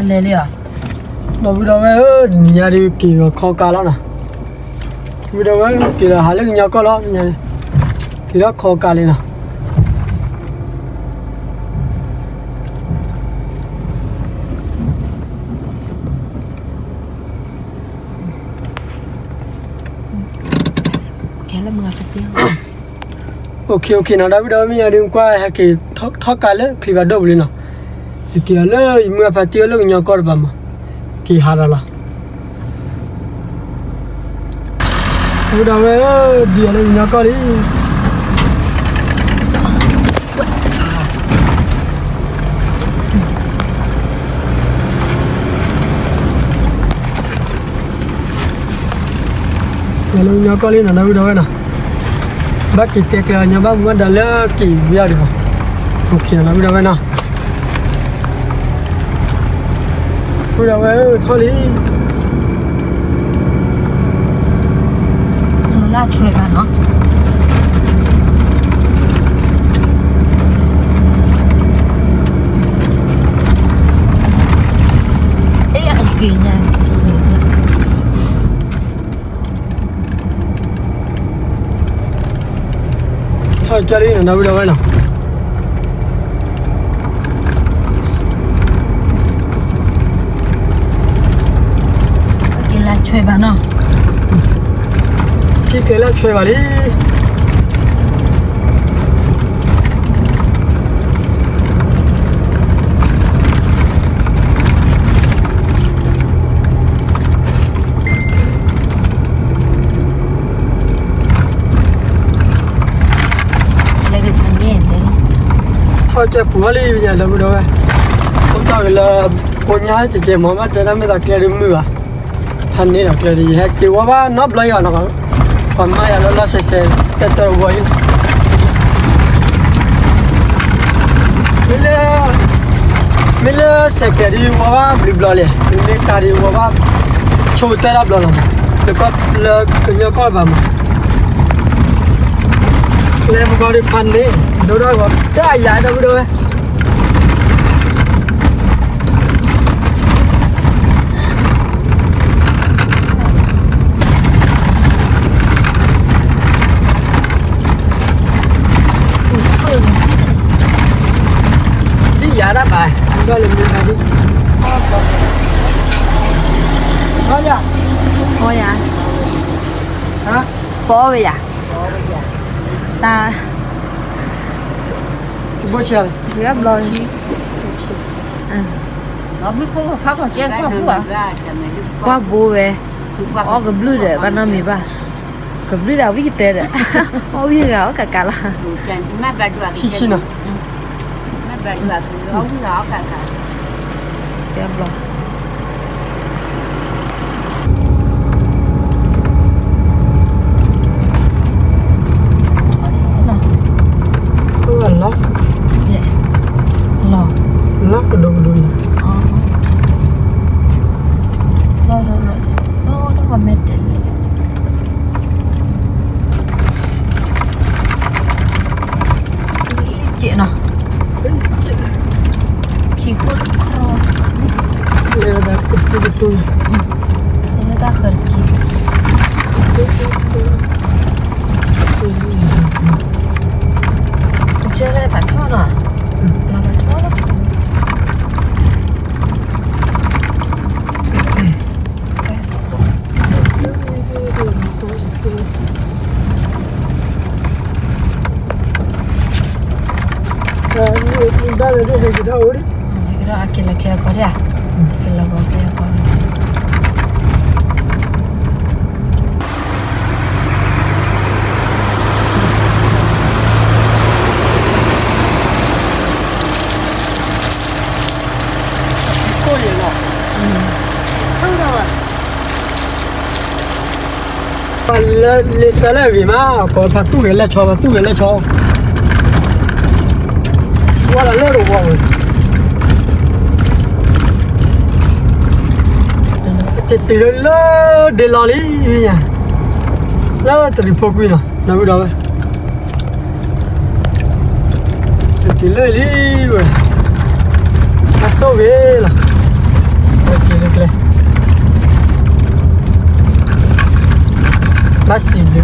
လဲၤလံဧါ. ဒီပုၢ်ဒီဝဲၢ်ဧၢ, နံၤညါဒုးက့ၤခီကါလီၤနီၤ. ဒီပုၢ်ဒီဝဲၢ် က့ၤဒီးဟးလၢကညီကီၢ်လီၤ, နံၤညါန့ၣ် က့ၤထီၣ်ခီကါလံနီၤ. ကဲလၢမုၢ်ဂၤဖးတံၢ် OK OK နီၤ, ဒီပုၢ်ဒီဝဲၢ် မ့ၢ်ညါဒုးကွၢ်ဟဲက့ၤထီၣ်ကါလၢချံဘၣ်ဒိၣ်ပူၤလံနီၤ. ယက့ၤအီၤလၢယမုၢ်ဂၤဖးတံၢ်အအိၣ်လၢကညီကီၢ်တပၤမး, က့ၤဟးဒီးလီၤ. ဒီပုၢ်ဒီဝဲၢ်ဧၢ, ဒံးအီၤလၢကညီကီၢ်လံ. လၢကညီကီၢ်လံနီၤ ဒီပုၢ်ဒီဝဲၢ်နီၤ. ဘၣ်က့ၤတဲကျဲညီဘၣ်မူဘၣ်ဒါလၢက့ၤဝံၤအီၤဒံးဘၣ်. OK နီၤ ဒီပုၢ်ဒီဝဲၢ်နီၤ. ဒီပုၢ်ဒီဝဲၢ်ဧၢ ထီၣ်လံ. လၢဆွဲဘၣ်နီၤ. အဲ အက့ၤညါ ထီၣ်ကၢလံနီၤ ဒီပုၢ်ဒီဝဲၢ်နီၤ. က့ၤလၢဆွဲဘၣ်နီၤ. ထံၣ်ကျဲလၢဆွဲဘၣ်လံ. ထီၣ်ကၢပူၤလံ ပညါ ဒီပုၢ်ဒီဝဲၢ်. အိၣ်တ့ၢ်က့ၤလၢ ကိညါကဲကဲမး ဘၣ်တဲဒၣ်မ့ၢ်သးကျဲဒုးမုာ်ဘၣ်. ဖးန့ၢ်ဒီးကျဲဒုး ယဟဲက့ၤဝဲဘၣ်နီတဘျီအံၤဘၣ်နီၤ. ပှၤမၤယၤလၢလီၢ်စဲးစဲး တၢ်တၢ်တဝီအံၤ မ့ၢ်လၢ မ့ၢ်လၢစဲးကဲးဒုးဝဲဘၣ်ဘျုးဘျီလဲၣ်, မ့ၢ်လၢကါဒုးဝဲဘၣ် ဆိကတၢၢ်တဘျီလီၤ. လၢကညီကီၢ်တပၤမး ကျဲမုၢ်ကီၢ်ဒုးဖးန့ၢ် ဒိၣ်ဒၣ်ဂီၤ တၢ်အယၤ ဒီပုၢ်ဒီဝဲၢ်. ဒ်ယၤဒၣ်ဘၣ် ဒ်လၢမုၢ်ဂၤဒ် အီယၤ အီယၤ ဟါ ပအီဝဲယၤ တၢ် ဘိဆံး ဘျီ ကွၢ်ဘိဝဲ အီကဘျုးဒီး ဘၣ်နီတမံၤဘၣ်, ကဘျုးဒီး ဝံၣ်ကတဲဒီး အီဝံၣ်ဂၤအီၣ်ကးကးလီၤ, ဟံၣ်ဆံနီၤ, ဘျီ လီၤ လီၤ လီၤကဒိကဒိအံၤ, လီၤ လီၤ လီၤ လီၤ မဲာ်တဲးလဲး လံကဲးနီၤ, ခံခိၣ်တခီ, လဲၤလၢတၢ်ဃၢၤတက့ၢ်, ကစၢ်လၢပာ်ထီၣ်နီၤ, လၢပာ်ထီၣ်လီၤ. ဘၣ်လၢဒ်ဟဲက့ၤထီၣ်အိၣ်ဒံး, ဟဲက့ၤထီၣ်အက့ၤလီၤခဲအကီၢ်ဒံးဧါ, က့ၤလီၤကီးခဲအကီၢ် ကိၢ်လီၤ, လၢလ့သၢလၢအဂ့ၤမး ကိးဖးသူၣ်ဂဲၤလဲၢ်ဆီ ဖးသူၣ်ဂဲၤလဲၢ်ဆီ, ဝဲလၢလၢတဝီဝဲ, တတုၤလၢလၢဒ့လီၤလံ, လၢတရံးဖိကွံာ်နီၤ ဒီပုၢ်ဒီဝဲၢ် တတုၤလၢလံဝဲ, အဆိၣ်ဂ့ၤလီၤ,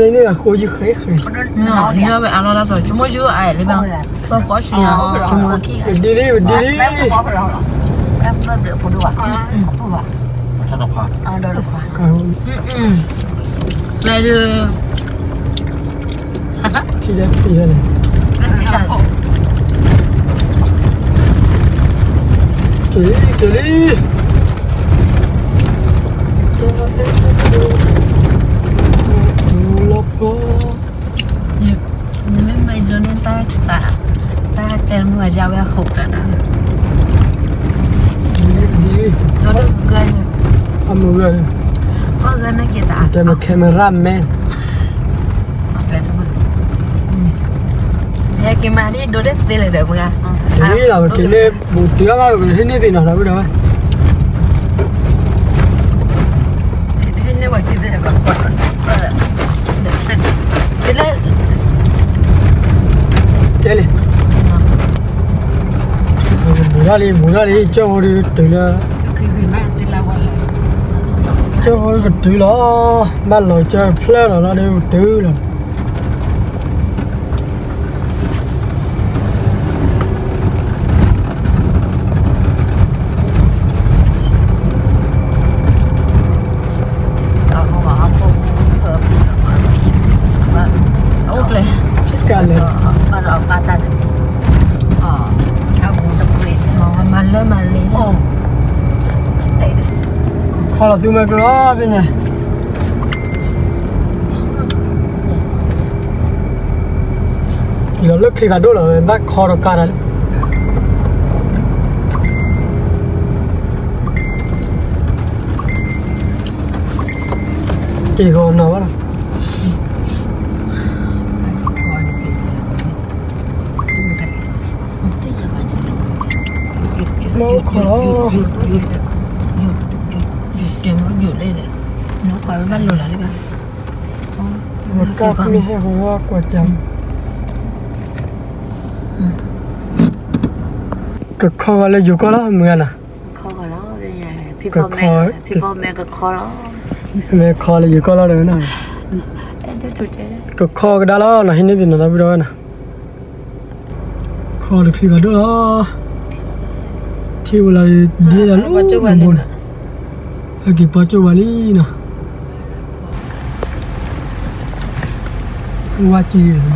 န့ၣ်အဃိယုၢ်ဃဲဃဲ, ယဝဲအလီၢ်လၢ်ဖျိ ဆိကမိၣ်ယုၢ်အအဲၣ်လံဘၣ်, ပဃီဆူညါ, ပဒ်လံ ပဒ်လံ, လဲၤဒုး ထံၣ်လၢသ့လၢန့ၣ်, က့ၤလံ က့ၤလံ, လီၤကီ, နမ့ၢ်မၤဒိးန့ၢ်တၢ်, တၢ်တဲမုၢ်အယါဝဲအဟိးကနၤ, ဒီးဂၤန့ၣ်, အမုၢ်ဂၤန့ၣ်, ပှၤဂၤန့ၣ်က့ၤတၢ်, တဲမ့ၢ် camera man, ဟဲက့ၤမၤဒ်ဒိး ဒ်သ့လၢဒီးမုၢ်ဂၤ, က့ၤလီၤ က့ၤလၢ ဘူးတုၤအါဘၣ် ဟဲန့ၢ်သ့ၣ်နီၤ ဒီပုၢ်ဒီဝဲၢ်, ဟဲန့ၢ်ဝဲ ကဲလံ, ဘူးထီၣ်လံ ဘူးထီၣ်လံ ကၠီၢ်ဖိဒီးတုၤလၢ, ကၠီၢ်ဖိဒီးကတုၤလီၤ, ဘၣ်လီၤကၠီၢ်ဖျၢၣ်လီၤလီၤဒီးကတုၤလီၤ. အိၣ်ကျဲ, ဖံးကလဲၣ်, မၤလၢမၤလ့, ခီလီၤသူမ့ၢ်ကျိလီၤ ဖဲညါ က့ၤလီၤလၢချံဖးဒိၣ်လီၤ ဘၣ်ခီဒီးကါတၢ်လံ, က့ၤဂီၤနီၤဘၣ်လီၤ, လီၤခီလီၤ, ကါမ့ၢ်ဟဲဃီကွၢ်ကၢ်, ကခီဂီၤလၢယိၤကီၢ်လီၤ မုၢ်ဂၤနီၤ, ကခီ, မ့ၢ်ခီလၢယိၤကီၢ်လီၤဒီးနီၤ, ကခီကဒါလီၤနီၤ ဟံးန့ၢ်သ့ၣ်နီၤ ဒီပုၢ်ဒီဝဲၢ်နီၤ. ခီတချံဘၣ်ဒိၣ်လီၤ, ထံဝဲလၢဒ့ဒီးလၢဘိန့ၣ်, ဟဲက့ၤပီၣ်ကၠိၣ်ဝဲလံနီၤ, ဝါက့ၤ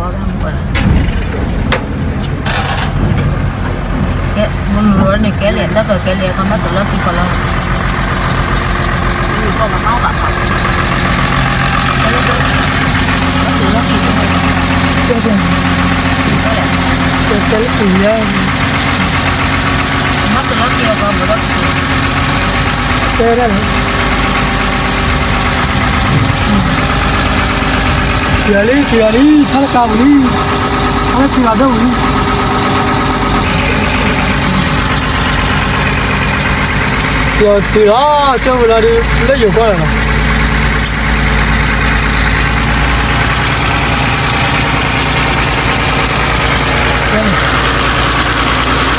မၤက့ၤ, မုၢ်လူၤန့ၣ်ကဲလံ တၢ်ကီကဲလံ အခီမ့ၢ်ကလီၢ်ခံကလီၢ် ကဲလံ, ကဲလံ, ကဲလံ, ကဲလံ, က့ၤလီၤလံ က့ၤလီၤလံ ထီၣ်လၢကါပူၤလံ, ထီၣ်လၢထံလီၤဒိၣ်ပူၤလံ က့ၤတုၤလီၤ ကၠီၢ်ဝံၤလီၤဒီး လၢယိၤကီ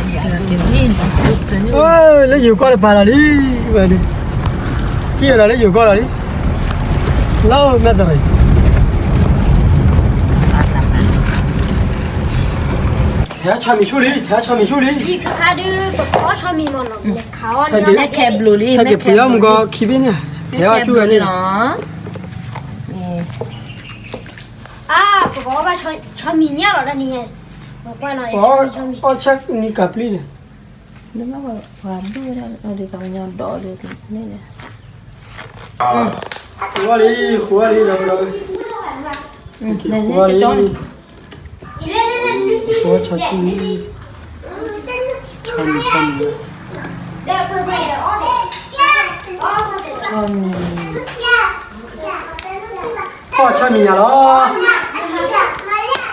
ၢ်လီၤလီၤ. လၢယိၤကီၢ်တပၤလီၤလံ, ဝဲဒၣ်, က့ၤလီၤလၢယိၤကီၢ်လီၤလံ, လၢမဲၢ်တရံး, ထဲဆီမံၤဆူၣ်လံ ထဲဆီမံၤဆူၣ်လံ, ခါဒုး ပခီဆီမံၤမ့ၢ်နီၤ, ဟဲက့ၤပှ့ၤအီၣ်မုၢ်ကီၢ်ခံဘ့ၣ်န့ၣ်, ထဲအီၣ်ဆူၣ်ဝဲန့ၣ်လီၤ. အါ ပကအီၣ်ဘၣ်ဆီမံၤညၣ်လီၤတၢ်န့ၣ်, အီၣ်ဆၣ်နံၤကးပျံၤန့ၣ်, ပှၤဒိၣ်ဝဲဒၣ်ဒ်သိးကညီဒီးဒ်န့ၣ်, ဃိးလံ ဃိးလံဒီး,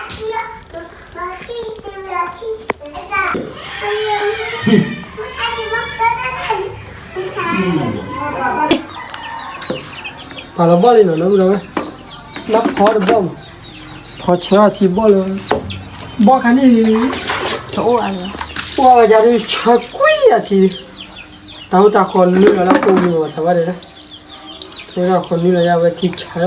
ဃိးလံ, ဃိးဆီဆူၣ်လံ, ဆီမံၤ ဆီမံၤ, ဆီမံၤ, အီၣ်ဆီမံၤညၣ်လီၤ. ပာ်လီၤဘၣ်လံနီၤ ဒီပုၢ်ဒီဝဲၢ်, လၢဖီတဘီၣ်မး, ဖီဆၢထီၣ်ထံဘီၣ်လၢ, ဘီၣ်ခါန့ၣ်, အိၣ်ဝဲယၤဒုးဆၢကွံာ်အထံ, တၢ်ဟူတၢ်ဃီနုာ်လီၤလၢကိးမံၤမး တၢ်ဘၣ်ဒဲးလၢ, တၢ်ဟူတၢ်ဃီနုာ်လီၤယၤဝဲထံဆၢထီၣ်လီၤ. နီ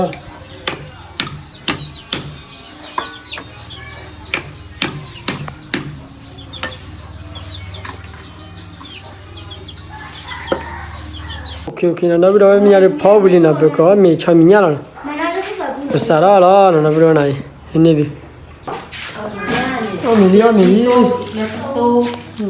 ၤ ဒီပုၢ်ဒီဝဲၢ်မ့ၢ်ညါဒီးဖီဝံၤလံနီၤ ပကအီၣ်မ့ၤဆီမံၤညၣ်လီၤနီၤ, ပစးထီၣ်လီၤနီၤ ဒီပုၢ်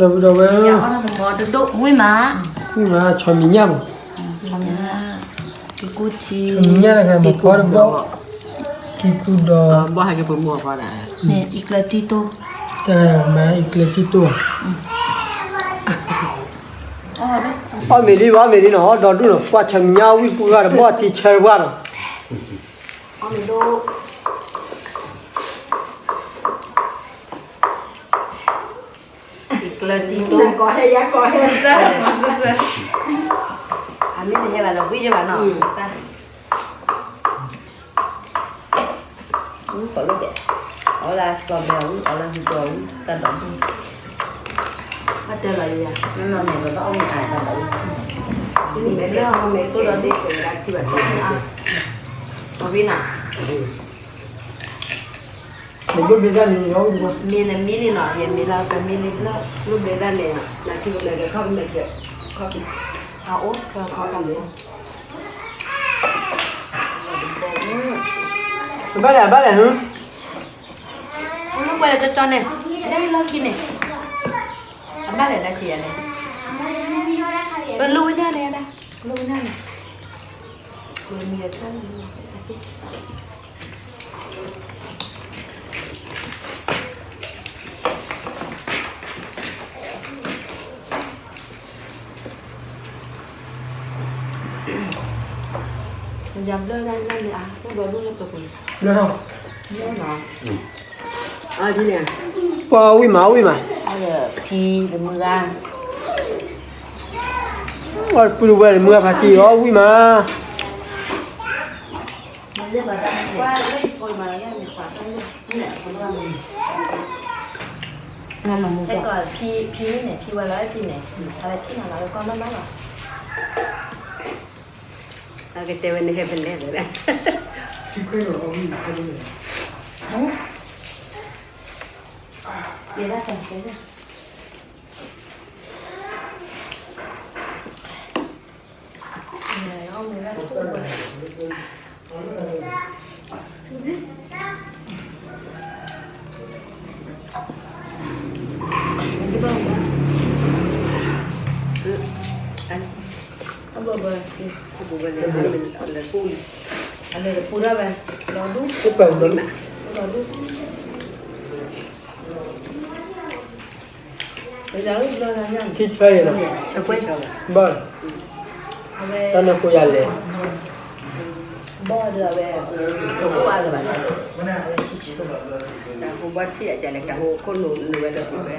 ဒီဝဲၢ်နီၤ, ဟဲန့ၢ်ဒုး, အီၣ်မ့ၤလံ အီၣ်မ့ၤလံ, ဒီပုၢ်ဒီဝဲၢ်, ဝံၣ်မး, ဝံၣ်မး ဆီမံၤညၣ်မး, ဆီမံၤညၣ်တဂၤမ့ၢ်ဖီတဘီၣ်, ကံကူဒီး, အံၤကျဲတံတိၢ်, အီၣ်မ့ၤလံ အီၣ်မ့ၤလံနီၤ ဒီဒူၣ်နီၤ ပှၤဆီမံၤညၣ်ဝံၣ်ပှၢ်တဘီၣ်ထံဆၢတဘီၣ်နီၤ. အီၣ်မ့ၤဒိၣ်, ကျၢၤတံတိၢ်, အမ့ၢ်တဟဲဘၣ်ဒီးဝံၣ်ယဘၣ်နီၤ, အီၣ်လၢကျီဘဲအီၤ အီၣ်လၢဟူကျီအီၤ တၢ်ဒိး, ဘၣ်တဲလီၤယၤ မ့ၢ်နီၢ်န့ၣ် ပဘၣ်အီၣ်မ့ၤအါတၢ်ဒိး, မ့ၢ်လၢအီၣ်မ့ၤကိၢ်ဒီးဒ့ၣ်ကိးဝဲဒၣ်ထံဘၣ်တၢ်အါ, အီၣ်ဝံၣ်နီၤ မ့ၢ်န့ၣ်မံလံနီၤ ယမံလၢပမံလံလၢ, ဘျုးဘျုးဒၣ်န့ၣ် နၤထံကမဲာ်ကခီၣ်ကမဲာ်က့ၤ, ခီၣ်က့ၤ, အအိၣ်ခီၣ်ခီၣ်ကမဲာ်, ဘၣ်လဲၣ်ဘၣ်လဲၣ်, အိၣ်လၢပှဲၤလၢကၠီကၠီန့ၣ်, ဒၣ်အံၤလီၢ်ခံန့ၣ်, အဘၣ်လဲၣ်ဒၣ်ဆံးယၤန့ၣ်, ပလိၣ်ဝဲညါန့ၣ်ဒၣ်, ပလိၣ်ဝဲညါန့ၣ် ယၤဘျၢဒၣ်န့ၣ်အါ, ဘျၢထီၣ်, ဘျၢနီၤ, ပှၤဝံၣ်မး ဝံၣ်မး, ဖံတမုၢ်ဂၤ, ပှၤတပုၢ်တဝဲၢ်တမုၢ်ဂၤဖးတံၢ်အီၣ်ဝံၣ်မး. ဖံန့ၣ် ဖံဝဲလီၤဖံန့ၣ်, အဝဲထံၣ်နၤလီၤဝဲကီၢ်မးမးလီၤ. အကတဲဝဲန့ၣ်ဟဲဖဲလဲၣ်လဲၣ်, ယဲဒၣ်တၢ်တဲ အလဲၤတပူၤဒၣ်ဝဲ, လီၤဒူ, လီၤဒူ. ထံဆၢအံၤနီၤ, ဘၣ်, တၢ်န့ၣ်ကိးယၤလဲၣ်, ဘၣ်ဒီးအဝဲ, ကအိၣ်အါလၢၤဘၣ်, အဝဲထံဆၢ, တၢ်ဟိဘၣ်ထံၣ်အကလဲၣ် တၢ်ဟိခိၣ်နူာ်နုာ်ဝဲဒီးပှၤဝဲ,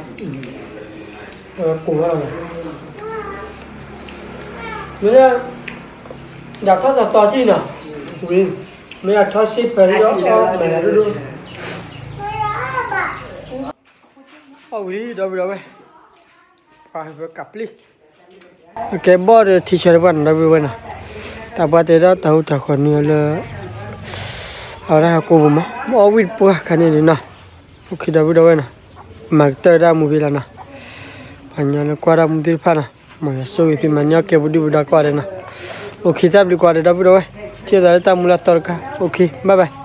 ကိးဝဲလီၤ, မ့ၢ်, ယၤထီၣ်သီသီထံၣ်နီၤ, ဝံၤ, မ့ၢ်ယၤထီၣ်စ့ၢ်ဖဲလၢအီၣ်မဲာ်ဒိၣ်ဒိၣ် အီၣ်ဝံၤလံ ဒီပုၢ်ဒီဝဲၢ်, ပှၤဟၢဖၢကးပျ့ၢ်, ကဲဘီၣ်ဒီးထံဆၢတပှၢ်နီၤ ဒီပုၢ်ဝဲၢ်နီၤ, တၢ်ပှၢ်တဲဒၣ်တၢ်ဟူတၢ်ဃီၤနုာ်လၢ, အဝဲဒၣ်ဟဲကိးပူၤမး မ့ၢ်အီၣ်ဝံၣ်တပှၢ်ခါန့ၣ်ဒုးနီၤ, အိၣ်ခံ ဒီပုၢ်ဒီဝဲၢ်နီၤ, မၤကတၢၢ်ဒၣ်မူဖဲလီၤနီၤ, ပှၤညီလၢကွၢ်ဒၣ်မူသ့ၣ်တဖၣ်နီၤ, မ်ယွၤဆိၣ်ဂ့ၤသုမၤန့ၢ်အီၣ်ကဲပဒုၣ်ပဒါကိးဂၤဒဲးနီၤ, အိၣ်ခံ တၢ်ဘျုးကိးဂၤဒဲး ဒီပုၢ်ဒီဝဲၢ်, ထံၣ်သးလၢတၢ်မူလၢအသီတခါ, အိၣ်ခံ bye bye.